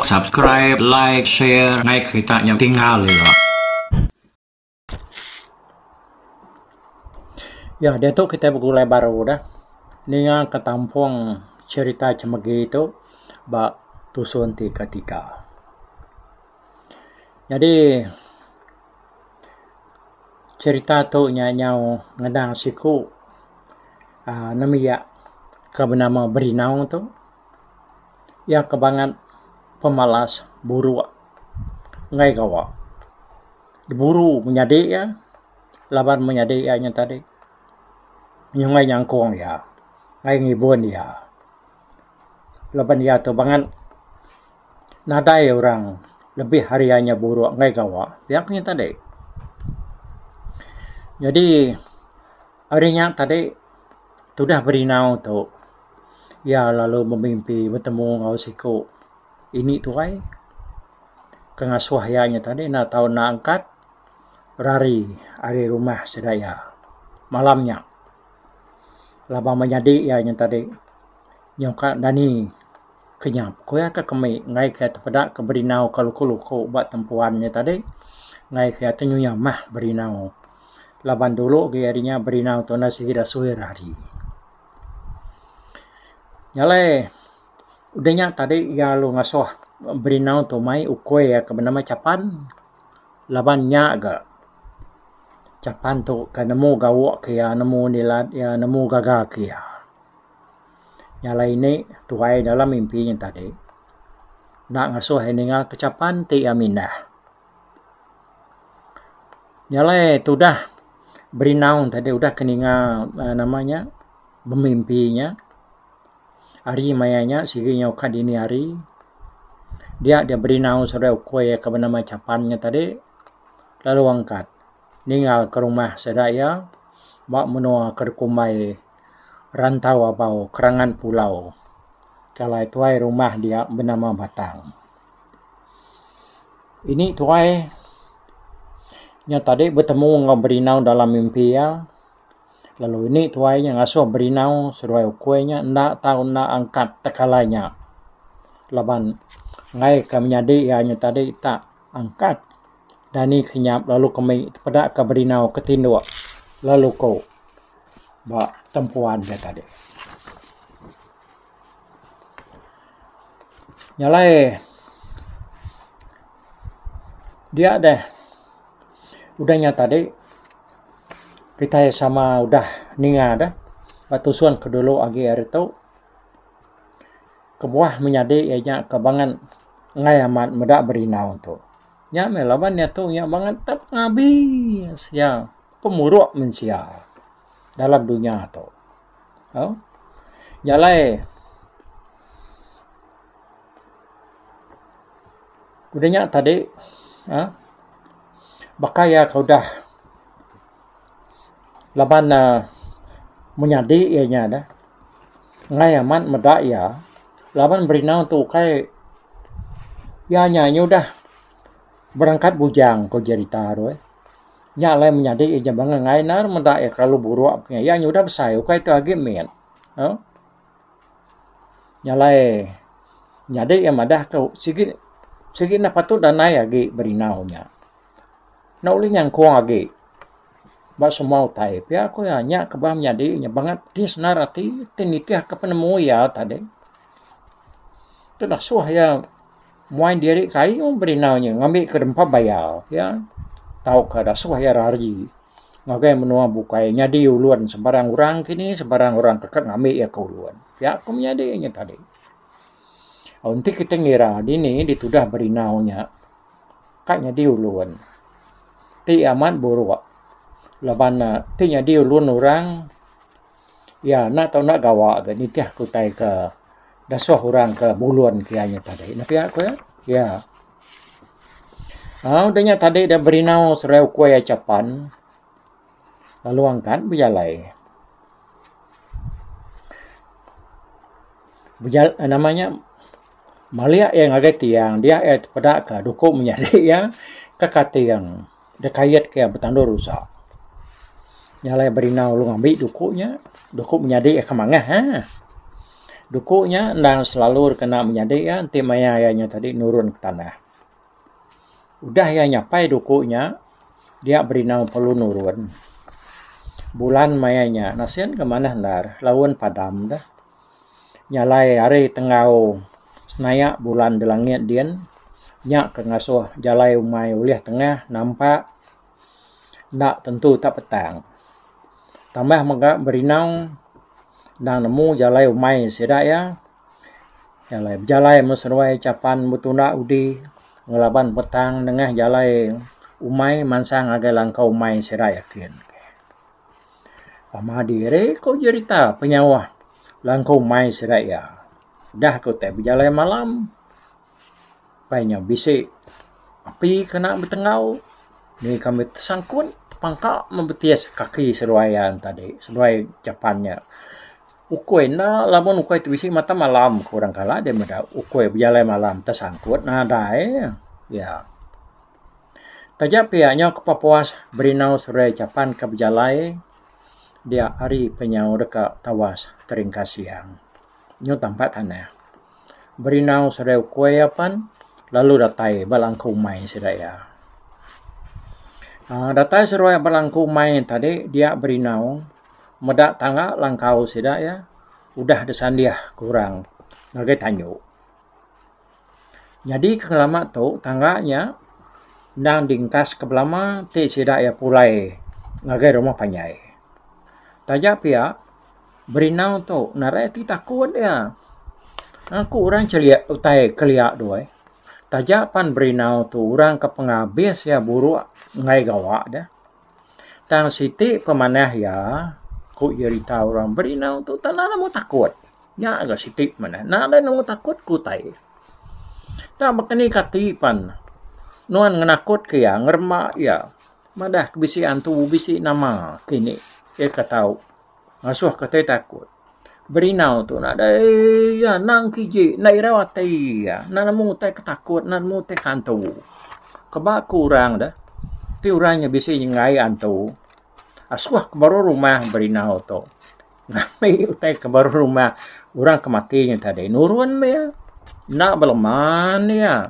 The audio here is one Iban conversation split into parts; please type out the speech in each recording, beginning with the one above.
Subscribe, like, share ngai kerita nya tinggal ila. Ya diatu kitai begulai baru dah ninga ka tampung cherita chemegi tu ba tusun ti ketiga. Nyadi cherita tu nya nyau ngenang siku aaa nembiak ke benama Berinau tu iya ke bangat pemalas buruk enggai gawa. Diburu menyadi iya laban menyadi iya nya tadi nyunggai nyangkung iya enggai ngibun iya. Laban iya tu bangat nadai orang lebih ari iya nya buruk enggai gawa pia ku nya tadi. Nyadi ari nya tadi tudah Berinau tu iya lalu bemimpi betemu enggau siku ini tuai ke ngasuh iya nya tadi enda tau enda angkat rari ari rumah sida iya malam nya. Laban menyadi iya nya tadi nyungka dani kenyap ku iya ke kemi enggai ke tepeda ke berinau ke luku-luku ba tempuan nya tadi enggai ke iya mah berinau laban dulu agi ari nya berinau tu enda sigi dasuh rari. Nya alai Udah nya tadi iya lalu ngasuh Berinau tu mai ukui iya ke benama Chapan laban nya ga Chapan tu ke nemu gawa ke iya nemu nilat iya nemu gaga ke iya. Nya alai ini tuai dalam mimpi nya tadi enda ngasuh iya ninga ke Chapan ti iya mindah. Nya alai tudah Berinau tadi udah ke ninga nama nya bemimpi nya. Ari maya nya sigi nyau ka dini hari dia dia berinau seduai ukui ke benama Chapan nya tadi lalu angkat ninggal ke rumah sida iya ba menua ke dikumbai Rantau Abau Kerangan Pulau ke alai tuai rumah dia benama Batang. Ini tuai nya tadi betemu enggau berinau dalam mimpi iya. Lalu ini tuai nya ngasuh berinau seduai ukui nya enda tau enda angkat tekalai nya laban enggai ka menyadi iya nya tadi tak angkat dani kenyap lalu kemi tepeda ka berinau ke tinduk lalu ku ba tempuan iya tadi. Nya alai dia deh udah nya tadi kitai sama udah ninga deh ba tusun ke dulu agi ari tu kebuah menyadi iya nya ke bangat enggai amat meda berinau tu. Nya meh laban iya tu nya bangat tep ngabis iya pemuruk mensia dalam dunya tu. Au. Nya alai udah nya tadi uhh baka iya ke udah laban ne menyadi iya nya deh enggai amat meda iya laban berinau tu ukai iya nya udah berangkat bujang ku jerita tu eh. Nya alai menyadi iya bang enggai enda meda iya kelalu buruk iya nya udah besai ukai tu agi mit. Au. Nya alai menyadi iya madah tu sigi sigi enda patut danai agi berinau nya. Enda ulih nyangkung agi ba semua utai pia ku iya nya ke bah menyadi nya bangat ti senar ati ti nitih ka penemu iya tadi. Tu dasuh iya. Muai diri kayu berinau nya ngambi ke dempa bayar iya tauka dasuh iya rari ngagai menua bukai nyadi ulun sebarang orang kini sebarang orang ke ngambi iya ke ulun. Pia ku menyadi nya tadi. Enti kita ngira dini ditudah berinau nya ka nyadi ulun ti amat buruk laban ne ti nyadi ulun orang iya enda tau enda gawa ga nitih ke utai ke dasuh orang ke bulun ke iya nya tadi. Nya pia ku iya. Ya. Aaa udah nya tadi da berinau serai ukui chapan lalu angkat bejalai. Bejal nama nya malik iya ngagai tiang dia iya tepeda ka duku menyadi iya ke kating. Da kait ke betandu rusa. Nya alai berinau lalu ngambi duku nya, duku menyadi ke mangah aaa. Duku nya endang selalu dikena menyadi iya enti maya iya nya tadi nurun ke tanah. Udah iya nyapai duku nya dia berinau perlu nurun. Bulan maya nya nasin ke manah endar laun padam deh. Nya alai hari tenggau senayak bulan da langit din nya ke ngasuh jalai umai ulih tengah nampak enda tentu tak petang. Tambah mega berinau endang nemu jalai umai sida iya. Jalai bejalai meh seduai chapan betunda udi ngelaban petang nengah jalai umai mansang ngagai langkau umai sida yakin. Pama diri ko jerita penyauh langkau umai sida iya. Udah ko tai bejalai malam pai nya bisi api kena betenggau ni kami tesangkut tepangka meh betis kaki seduai iya tadi seduai japan nya. Ukui enda laban ukui ti bisi mata malam ku orang kala deh meda ukui bejalai malam tesangkut nadai iya. Taja pia nyau ke pepuas berinau seruai chapan ke bejalai dia hari penyau deka tawas teringkas siang. Nyu tampat tanah. Berinau seruai ukui iya pan lalu datai ba langkau umai sida iya. Aaa datai seruai ba langkau umai tadi dia berinau meda tangga langkau sida iya udah disandih ke orang ngagai tanju. Nyadi ke ngelama tu tangga nya endang diengkas ke belama ti sida iya pulai ngagai rumah panjai. Taja pia berinau tu narai ti takut iya. Aku orang chelik utai kelia doi. Taja pan berinau tu orang ke pengabis iya buruk enggai gawa deh. Tang siti pemanah iya ku jerita orang berinau tu tanda nemu takut. Nya ga siti manah. Nadai nemu takut ke utai. Tang baka ni kati pan nuan ngenakut ke iya ngerema iya madah ke bisi antu bisi nama kini iya ke tau ngasuh kitai takut. Berinau tu nadai iya nang kiji enda irau ati iya enda nemu utai ke takut enda nemu utai ke antu. Keba ku orang deh ti orang nya bisi nyenggai antu asuh ke baru rumah berinau tu. Ngambi utai ke baruh rumah orang ke mati nya tadi nurun meh iya. Enda beleman iya.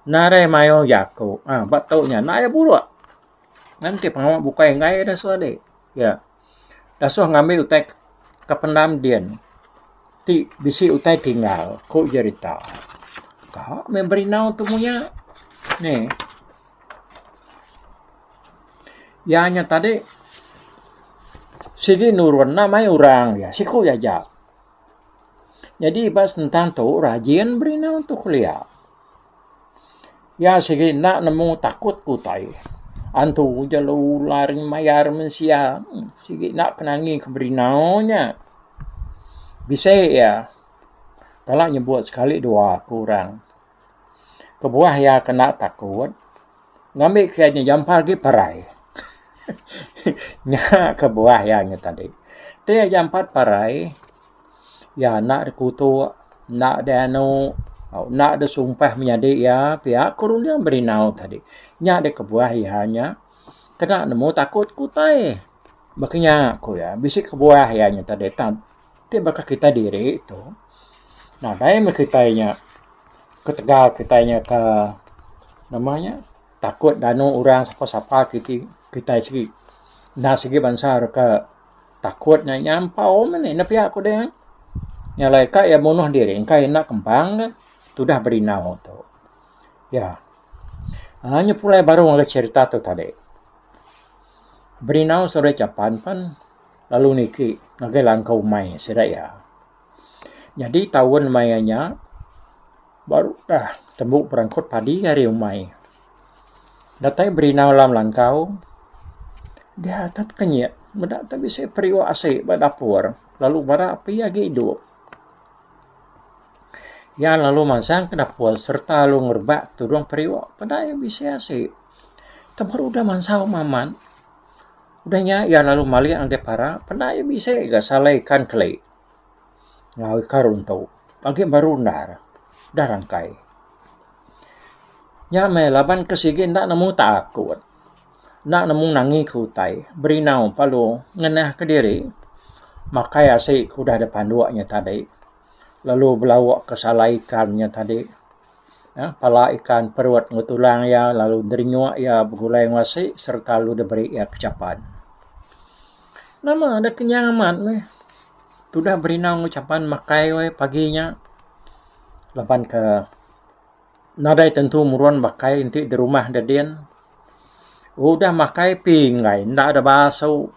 Nadai mayuh jaku uhh ba tu nya enda iya buruk. Ngan ti pengawa bukai enggai dasuh adi. Iya. Dasuh ngambi utai ke pendam din ti bisi utai tinggal ku jerita. Ka meh berinau tu munya neh. Iya nya tadi sigi nurun enda mai orang iya siku iya aja. Nyadi ba sentang tu rajin berinau tu kelia. Iya sigi enda nemu takut ke utai. Antu jelu ular mayar mensia sigi enda penangi ke berinau nya. Bisi iya kala nyebut sekali dua ku orang. Kebuah iya kena takut ngambi ke iya nya jampal agi parai. Nya kebuah iya nya tadi. Ti iya jampat parai iya enda dikutuk enda dianu enda disumpah menyadi iya pia ku runding berinau tadi. Nya deh kebuah iya nya kena nemu takut ke utai. Baka nya ku iya bisi kebuah iya nya tadi. Ti baka kitai diri tu nadai meh kitai nya ketegal kitai nya ke nama nya takut danu orang sapa sapa kiti kitai sigi enda sigi bansa re ke takut nya nyampau meh ne pia ku deh. Nya alai ka iya munuh diri engka iya enda kempang ka tudah berinau tu. Ya. Aaa nya pulai baru ngagai cherita tu tadi. Berinau sore chapan pan lalu niki ngagai langkau umai sida iya. Nyadi taun maya nya baru dah tembu berangkut padi ari umai. Datai berinau dalam langkau dia atat kenyit meda te bisi periuk asi ba dapur lalu bara api agi idup. Iya lalu mansang ke dapur sereta lalu ngerebak tudung periuk peda iya bisi asi. Tembu udah mansau mamat. Udah nya iya lalu malik ngagai para peda iya bisi ga salai ikan keli enggau ikan runtu agi baru endar udah rangkai. Nya meh laban ke sigi enda nemu takut enda nemu nangi ke utai berinau lalu ngenah kediri makai asi ke udah dipanduk nya tadi. Lalu belauk ke salai ikan nya tadi. Uhh pala ikan perut enggau tulang iya lalu derinyuk iya begulai enggau asi sereta lalu diberi iya ke chapan. Nama deh kenyang amat meh. Tudah berinau enggau chapan makai weh pagi nya laban ke nadai tentu murun makai enti da rumah da din. Udah makai pinggai enda da basu.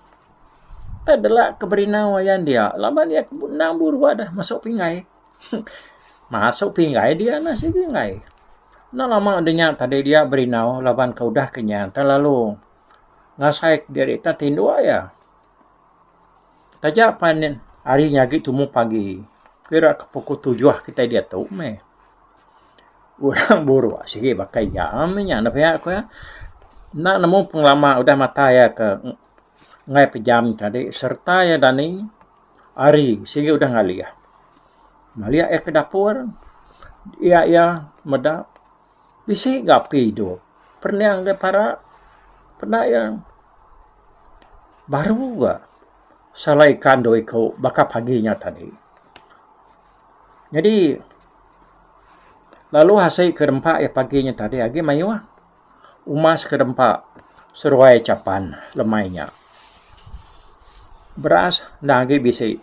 Peh dela ke berinau ayan dia laban iya endang buruk deh masu pinggai. Masu pinggai dia nah sigi enggai. Enda lama udah nya tadi dia berinau laban ke udah kenyang telalu ngasai diri te tinduk iya. Taja pan hari nya agi tumu pagi kira ke pukul tujuh kitai diatu meh. Orang buruk sigi baka iya meh nya ne pia ku iya. Enda nemu pengelama udah mata iya ke enggai pejam tadi sereta iya dani hari sigi udah ngalih. Malik iya ke dapur iya iya meda bisi ga api idup. Pening ga para peda iya baru ga salai ikan dua iku baka pagi nya tadi. Nyadi lalu asi ke dempa iya pagi nya tadi agi mayuh. Umas ke dempa seruai chapan lemai nya. Beras endang agi bisi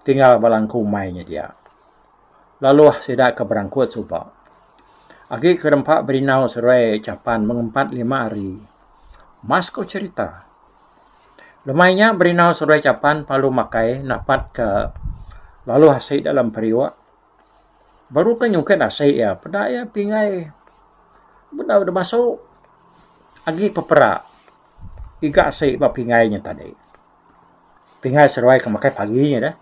tinggal ba langku umai nya dia. Laluh sida ke berangkut suba. Agi ke dempa berinau seruai chapan mengempat lima hari. Mas ko cherita. Lemai nya berinau seruai chapan perlu makai napat ke laluh asi dalam periuk. Baru ka nyungkit asi iya peda iya pinggai bedau deh masu agi pepera iga asi ba pinggai nya tadi. Pinggai seduai ke makai pagi nya deh.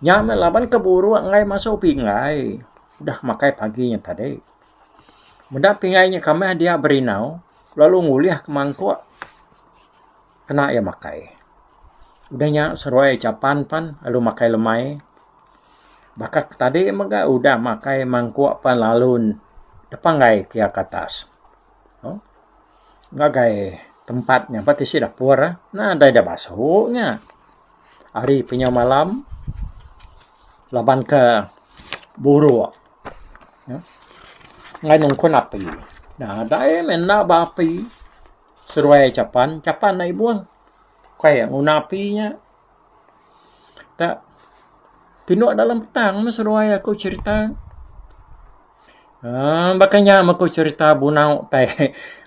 Nya meh laban ke buruk enggai masu pinggai udah makai pagi nya tadi. Meda pinggai nya kamih dia berinau lalu ngulih ke mangkuk kena iya makai. Udah nya seduai chapan pan lalu makai lemai. Baka ke tadi mega udah makai mangkuk pan lalu depanggai ke iya ke atas. Ngagai tempat nya ba tisi dapur nadai da basu nya. Ari pinyau malam laban ke buruk enggai nungkun api. Nadai meh enda ba api seduai chapan, chapan enda ibung. Kai nguna api nya. Tak tinduk dalam petang meh seduai aku cherita. Aaa baka nya meh aku cherita bunau tai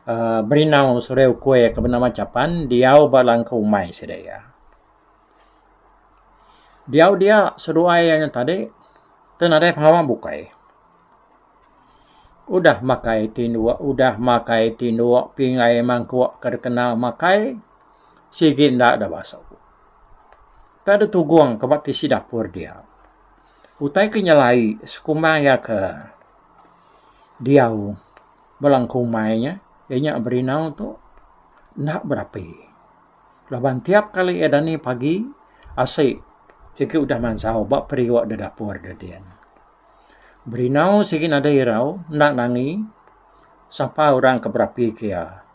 aaa berinau seduai ukui ke benama Chapan diau ba langkau umai sida iya. Diau dia seduai iya nya tadi tu nadai pengawa bukai. Udah makai tinduk udah makai tinduk pinggai mangkuk ke dikena makai sigi enda da basu. Ka deh tugong ke ba tisi dapur dia. Utai ke nyelai sekumbang iya ke diau ba langkau umai nya iya nya berinau tu enda berapi. Laban tiap kali iya dani pagi asi sigi udah mansau ba periuk da dapur da din. Berinau sigi nadai irau enda nangi sapa orang ke berapi ke iya.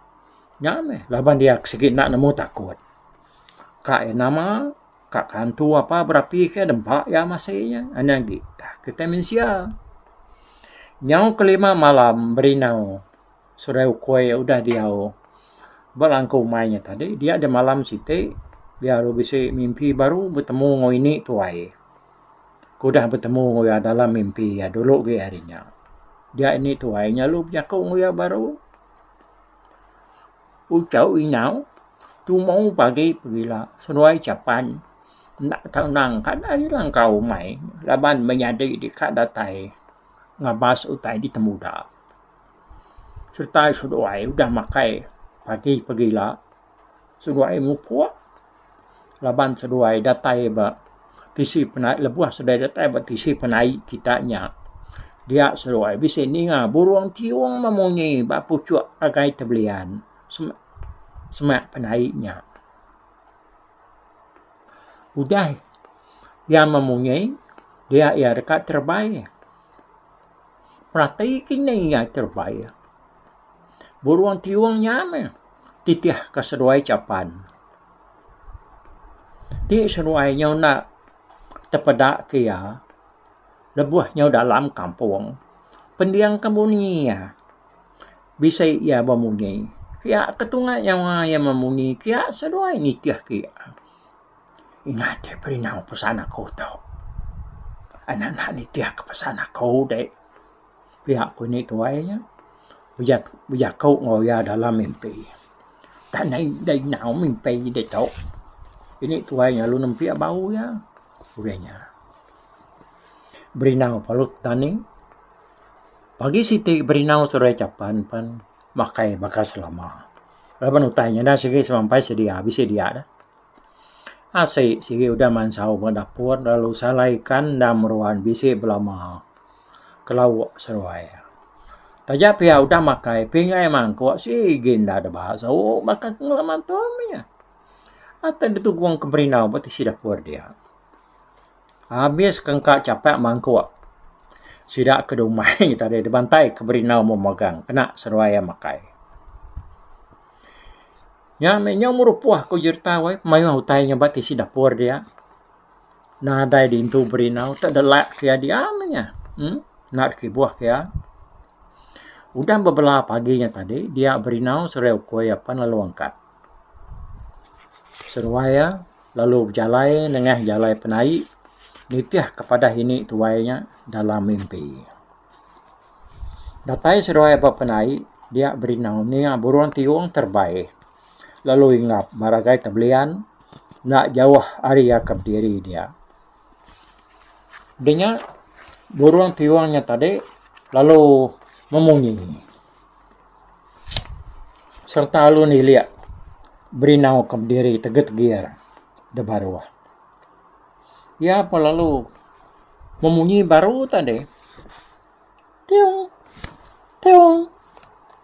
Nya meh laban iya sigi enda nemu takut. Ka iya nama ka ke antu apa berapi ke dempa iya masih nya anih agi tah kitai mensia. Nyau kelima malam berinau seduai ukui udah diau ba langkau umai nya tadi dia deh malam siti dia lalu bisi mimpi baru betemu enggau ini tuai. Ke udah betemu enggau iya dalam mimpi iya dulu agi ari nya. Dia ini tuai nya lalu bejaku enggau iya baru. Uchu inau tumu pagi pegila seduai chapan enda tau nangkat ari langkau umai laban menyadi deka datai ngabas utai ditemuda. Sereta seduai udah makai pagi pegila seduai mupuk. Laban seduai datai ba tisi penai lebuh seduai datai ba tisi penai kita nya dia seduai bisi ninga burung tiung memunyi ba puchuk agai tebelian semak penai nya. Udah iya memunyi dia iya deka terebai. Perati kini iya terebai. Burung tiung nya meh titih ka seduai chapan. Ti seduai nyau enda tepeda ke iya. Lebuh nyau dalam kampung, pending ke munyi iya. Bisi iya bemunyi. Kia ke tunga nyawa iya memunyi kia seduai nitih ke iya. Ingat deh perinau pesan aku tu. Anak enda nitih ke pesan aku deh. Pia ku ini tuai nya bejaku enggau iya dalam mimpi. Tak deh inau mimpi ditu. Ini tuai nya lalu nempi bau iya. Udah nya. Berinau palut tani. Pagi siti berinau seduai chapan pan makai baka selama. Laban utai nya dah sigi semampai sedia bisi dia dah. Asi sigi udah mansau ba dapur lalu salai ikan enda meruan bisi belama kelauk seduai. Taja pia udah makai pinggai mangkuk sigi enda deba sauk baka ke ngelama tu mih. Atai ditugong ke berinau ba tisi dapur dia. Abis ke engka chapak mangkuk sida ke dumai tadi dibantai ke berinau memagang kena seduai iya makai. Nya meh nyau merupuh ku jerita weh mayuh utai nya ba tisi dapur dia. Nadai dintu berinau te delak ke iya dia meh nya uhh enda kibuh ke iya. Udah bebela pagi nya tadi dia berinau seduai ukui apan lalu angkat. Seduai iya lalu bejalai nengah jalai penaik nitih ke padah ini tuai nya dalam mimpi. Datai seduai ba penaik dia berinau nia burung tiung terebai lalu ingap ba ragai tebelian enda jauh ari iya ke bediri dia. Udah nya burung tiung nya tadi lalu memunyi. Sereta lalu nilik berinau ke bediri tegir-tegir da baruh. Iya pun lalu memunyi baru tadi. Tiung tiung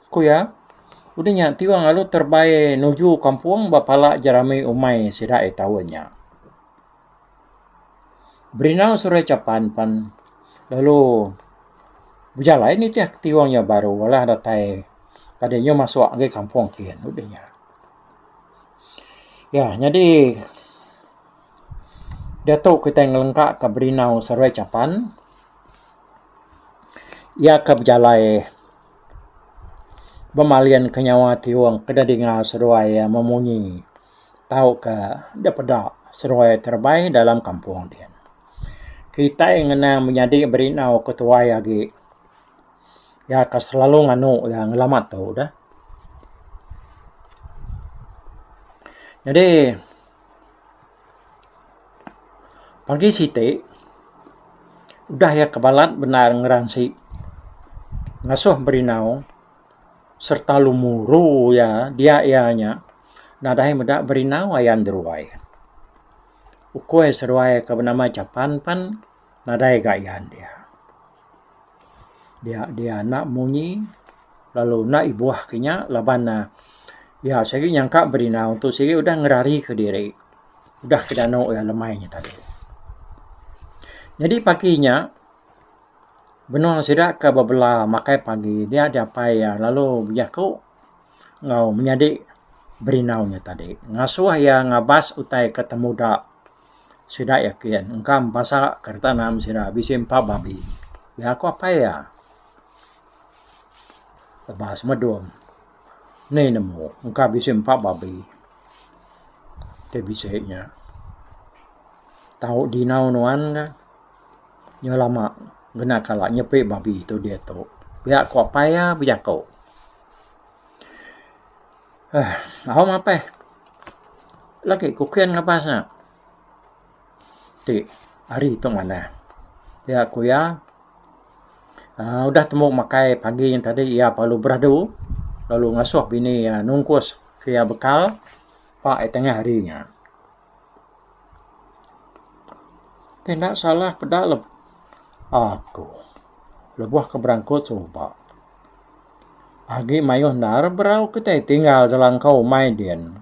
ku iya. Udah nya tiung lalu terebai nuju kampung ba pala jerami umai sida iya taun nya. Berinau seruai chapan pan lalu bejalai nitih tiung nya baru alah datai tadi nyu masuk agi kampung kin udah nya. Ya nyadi diatu kitai ngelengka ka berinau seruai chapan iya ke bejalai bemalin ke nyawa tiung ke dinga seduai iya memunyi. Tauka dep peda seruai terebai dalam kampung din. Kitai ngenang menyadi berinau ke tuai agi iya ke selalu nganu iya ngelama tu deh. Nyadi pagi siti udah iya ke balat bendar ngeransi ngasuh berinau. Sereta lumuru iya dia iya nya nadai meda berinau ayan deruai. Ukui seduai ke benama Chapan pan nadai ga ayan dia. Dia dia enda munyi lalu enda ibuh ke nya laban ne iya sigi nyangka berinau tu sigi udah ngerari kediri udah ke danu iya lemai nya tadi. Nyadi pagi nya. Benung sida ke bebela makai pagi dia diapai iya lalu bejaku enggau menyadi berinau nya tadi ngasuh iya ngabas utai ke temuda sida yakin engka empasa ke ditanam sida bisi empa babi. Pia ku apai iya. Lebas medung ni nemu engka bisi empa babi ti bisi nya. Tau dinau nuan ka. Nyau lama ngena kala nyepi babi tu diatu. Pia ku apai iya bejaku. Uhh au mapeh lagi ku kin ngabas ne ti hari tu manah. Pia ku iya uhh udah tembu makai pagi nya tadi iya perlu beradu lalu ngasuh bini iya nungkus ke iya bekal pak iya tengah hari nya. Ti enda salah peda le aku lebuh ke berangkut suba. Agi mayuh endar berau kitai tinggal dalam langkau umai din.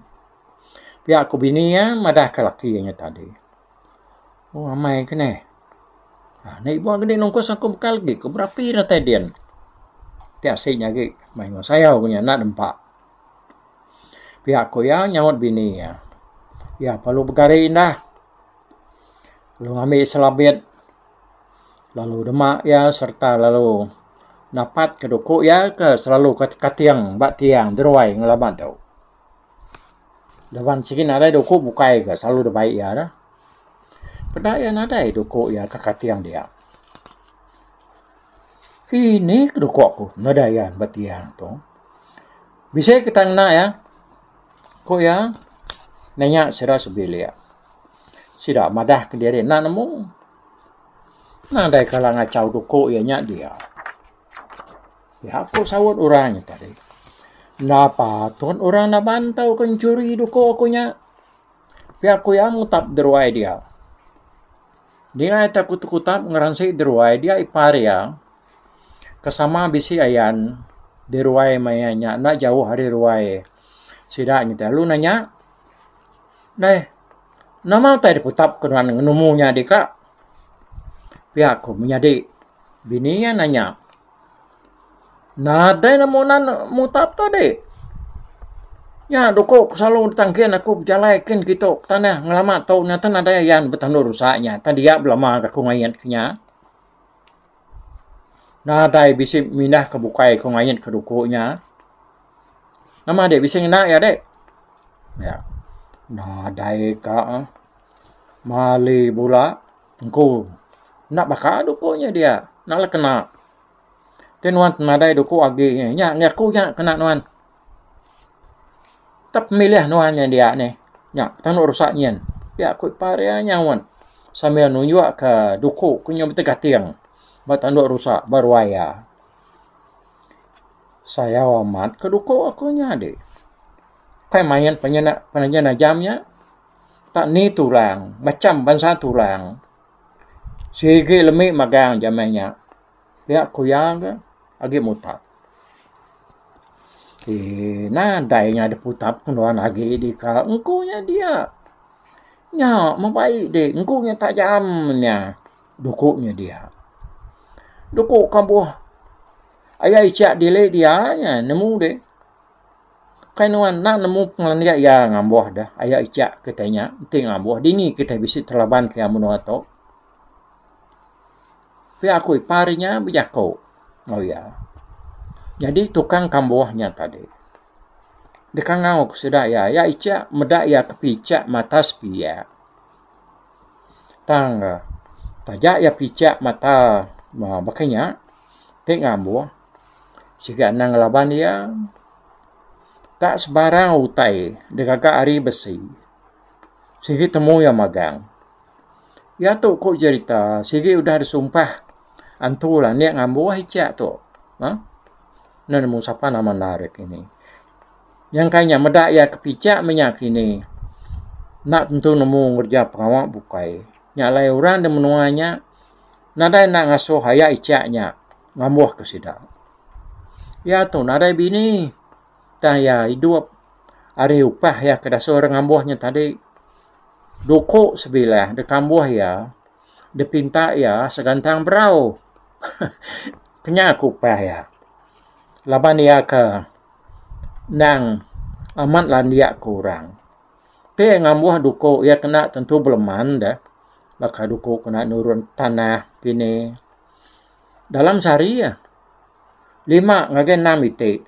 Pia ku bini iya madah ke laki iya nya tadi. Oh amai ke neh. Aaa ibuh agi nungkus aku bekal agi ku berapi datai din. Ti asi nya agi mayuh sayau ku nya enda nempa. Pia ku iya nyaut bini iya. Iya perlu begari indah lalu ngambi selabit. Lalu dema iya sereta lalu napatka duku iya ke selalu kating ba tiang deruai ngelama tu. Laban sigi nadai duku bukai ke selalu dibai iya dah. Peda iya nadai duku iya ke kating dia. Kini ke duku aku nadai iya ba tiang tu. Bisi kita ngena iya ku iya nanya sida sebilik. Sida madah kediri enda nemu. Nadai kala ngachau duku iya nya dia. Pia ku saut orang nya tadi. Enda patut orang naban tauka enchuri duku aku nya. Pia ku iya mutap deruai dia. Dingai te kutap-kutap ngeransi deruai dia ipar iya ke sama bisi ayan deruai maya nya enda jauh ari ruai sida nya tadi. Lalu nanya, Deh, nama utai diputap ke nuan ngenemu nya dika? Pia ku menyadi bini iya nanya. Nadai nemu nan mutap tu adi. Nya duku ku selalu ditangkin aku bejalai kin kitu ke tanah ngelama tu nya tan nadai ayan betandu rusa nya tan dia belama ga aku ngait ke nya. Nadai bisi mindah ke bukai ku ngait ke duku nya. Nama adi bisi ngena iya adi. Ya. Nadai ka mali bula engku enda baka duku nya dia enda le kena. Ti nuan nadai duku agi nya, nya ngi aku nya kena nuan. Tap milih nuan nya dia nih. Nya tanu rusak nyin. Pia ku ipar iya nyaut sambil nunjuk ka duku ke nyau betegating ba tandu rusak ba ruai iya. Sayau amat ke duku aku nya adi. Kai main penyen ajam nya tak ni tulang macam bansa tulang. Sigi lemi magang jamai nya. Pia ku iya ga agi mutap. Eee nadai nya dep putap ku nuan agi dika engku nya dia. Nya meh bai di engku nya tajam nya duku nya dia. Duku kambuh aya ichak dili dia nya nemu deh. Kai nuan enda nemu pengelandik iya ngambuh deh aya ichak kitai nya enti ngambuh dini kitai bisi telaban ke iya menua tu. Pia aku ipar inya bejaku enggau iya. Nyadi tukang kambuh nya tadi deka ngau ke sida iya. Iya ichak meda iya ke pichak mata sepiak. Tang taja iya pichak mata baka nya ti ngambuh siga anang ngelaban iya. Tak sebarang utai digaga ari besi sigi temu iya magang. Iya tu ku jerita sigi udah disumpah antu landik ngambuh ichak tu uhh enda nemu sapa nama enda ari kini. Nyangka nya meda iya ke pichak meh nya kini enda tentu nemu ngereja pengawa bukai. Nya alai orang da menua nya nadai enda ngasuh aya ichak nya ngambuh ke sida. Iya tu nadai bini tang iya idup ari upah iya ke dasuh orang ngambuh nya tadi. Duku sebilah dikambuh iya dipinta iya segantang berau. Kenya ku upah iya laban iya ke endang amat landik ku orang. Ti ngambuh duku iya kena tentu beleman deh baka duku kena nurun tanah kini. Dalam sehari iya lima ngagai enam iti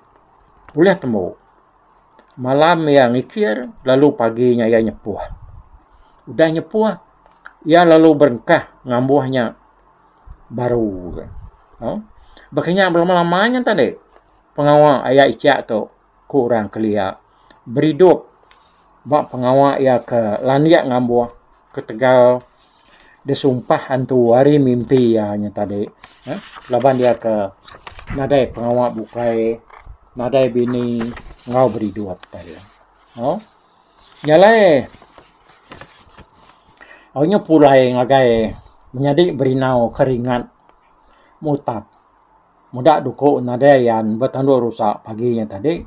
ulih tembu. Malam iya ngikir lalu pagi nya iya nyepuh. Udah nyepuh iya lalu berengkah ngambuh nya baru ga. Baka nya belama-lama nya tadi pengawa aya ichak tu ku orang kelia beridup ba pengawa iya ke landik ngambuh ketegal disumpah antu ari mimpi iya nya tadi uhh laban iya ke nadai pengawa bukai nadai bini enggau beridup tadi uhh nya alai au nya pulai ngagai menyadi berinau ke ringat mutap meda duku nadai ayan betandu rusa pagi nya tadi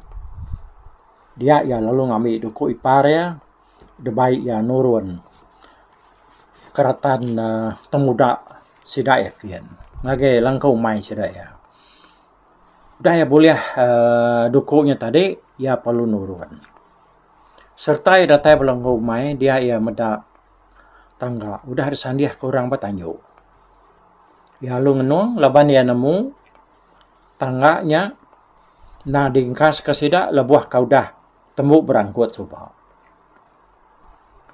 dia iya lalu ngambi duku ipar iya. Dibai iya nurun keratan temuda sida iya kin ngagai langkau umai sida iya. Udah iya bulih uhh duku nya tadi iya perlu nurun. Sereta iya datai ba langkau umai dia iya meda tangga udah disandih ke orang ba tanju. Iya lalu ngenung laban iya nemu tangga nya enda diengkaska sida lebuh ka udah tembu berangkut suba.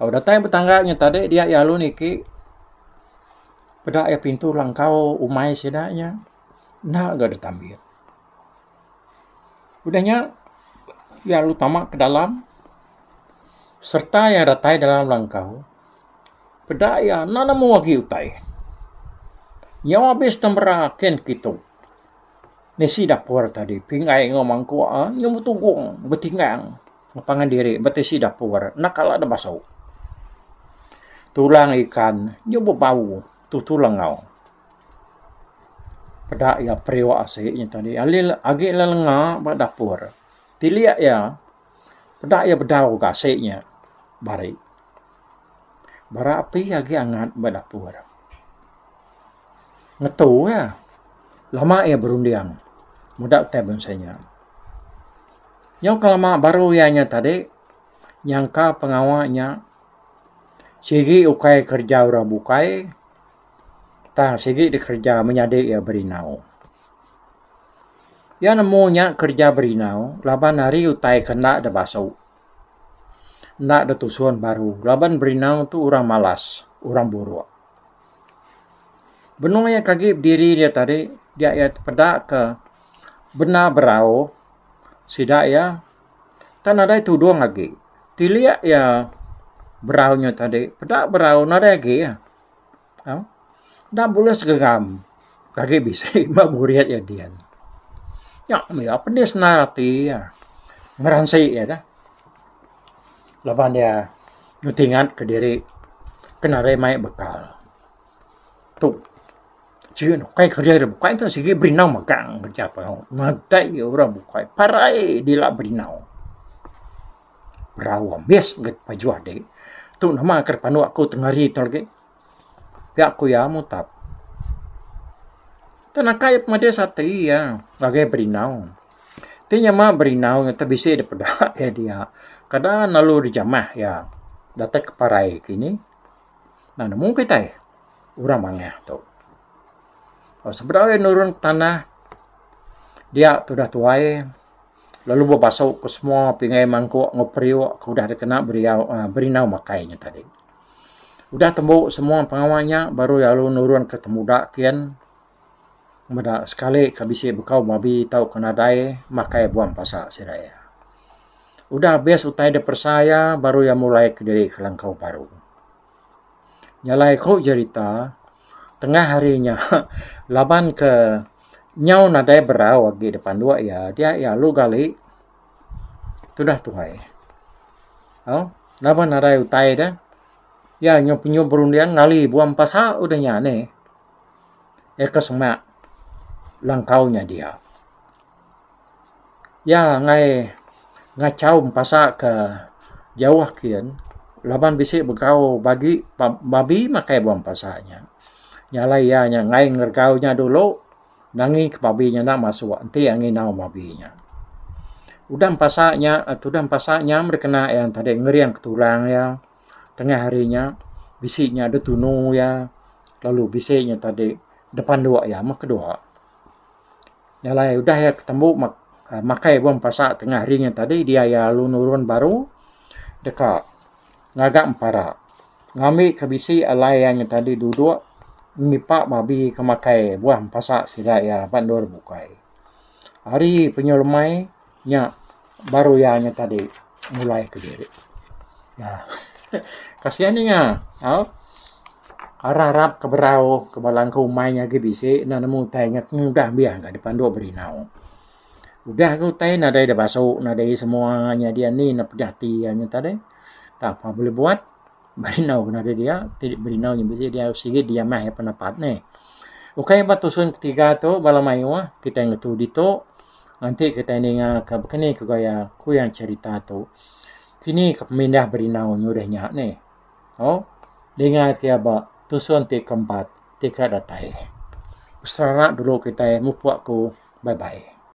Au datai betangga nya tadi dia iya lalu niki peda iya pintu langkau umai sida nya enda ga ditambit. Udah nya iya lalu tama ke dalam sereta iya datai dalam langkau peda iya enda nemu agi utai. Nyau abis tembera kin kitu bisi dapur tadi pinggai enggau mangkuk nyau betugung betinggang pangan diri ba tisi dapur enda kala deh basu. Tulang ikan nyau bebau tutu lengau. Peda iya periuk asi nya tadi alih agi lelenga ba dapur. Tilik iya peda iya bedau ga asi nya bari. Bara api agi angat ba dapur. Ngetu iya lama iya berunding meda utai bansa nya. Nyau ke lama baru iya nya tadi nyangka pengawa nya sigi ukai kereja orang bukai. Tang sigi dikereja menyadi iya berinau. Iya nemu nya kereja berinau laban ari utai ke enda deh basu. Enda deh tusun baru laban berinau tu orang malas, orang buruk. Benung iya ke agi bediri dia tadi dia iya tepeda ke benda berau sida iya tang nadai tudung agi. Tilik iya berau nya tadi peda berau nadai agi. Au. Enda bulih segegam agi bisi ba burit iya din. Nya mih pedis endar ati iya ngeransi iya dah. Laban iya ngetingat kediri ke nadai mai bekal. Tu sigi ukai kereja ira bukai tu sigi berinau megang kereja pengawa nadai orang bukai parai dila berinau. Berau ambis mega pajuh adi. Tu nama ke panu aku tengah hari tu lagi. Pia ku iya mutap. Tang naka iya pemedis ati iya ngagai Berinau. Ti nyema Berinau nyata bisi da peda iya dia. Kada lalu dijamah iya datai ke parai kini. Nah nemu kitai orang mangah tu. Sebedau iya nurun ke tanah dia tudah tuai. Lalu bebasu ke semua pingai mangkuk enggau periuk ke udah dikena beriau uhh berinau makai nya tadi. Udah tembu semua pengawa nya baru iya lalu nurun ke temuda kin meda sekali ke bisi bekau babi tauka nadai makai buang pasa sida iya. Udah abis utai diperesa iya baru iya mulai kediri ke langkau baru. Nya alai ku jerita tengah hari nya laban ke nyau nadai berau agi da panduk iya dia iya lalu gali tudah tuai. Au laban nadai utai da iya nyau penyuh berunding ngali buah empasa udah nya nih. Iya ke semak langkau nya dia. Iya enggai ngachau empasa ke jauh kin laban bisi begau bagi babi makai ba empasa nya. Nya alai iya nya enggai ngeregau nya dulu nangi ke babi nya enda masuk enti iya nginau babi nya. Udah empasa nya tudah empasa nya meh dikena iya tadi ngering ke tulang iya tengah hari nya bisi nya deh tunu iya lalu bisi nya tadi deh panduk iya meh kedua. Nya alai udah iya ketembu makai bung pasa tengah hari nya tadi dia iya lalu nurun baru deka ngaga empara ngambi ke bisi alai iya nya tadi duduk ngipa babi ke makai buah empasa sida iya ba endur bukai. Hari penyu lemai nya baru iya nya tadi mulai kediri. Kasian inya au arap-arap ke berau ke bala engku umai nya agi bisi enda nemu utai nya udah biah ga dipanduk berinau. Udah ga utai nadai da basu nadai semua nya dia ni ne pejah ati iya nya tadi. Tak apa boleh buat berinau ke nadai dia ti berinau nya bisi dia sigi dijamah iya penepat neh. Ukai ba tusun ketiga tu bala mayuh kitai ngetu ditu nganti kitai ninga ka bekeni ke gaya kuyang cherita tu. Kini ke pemindah berinau nyurih nya nih. Au, dinga ke iya ba tusun ti keempat ti ka datai. Beserara dulu kitai mupuk ku bye bye.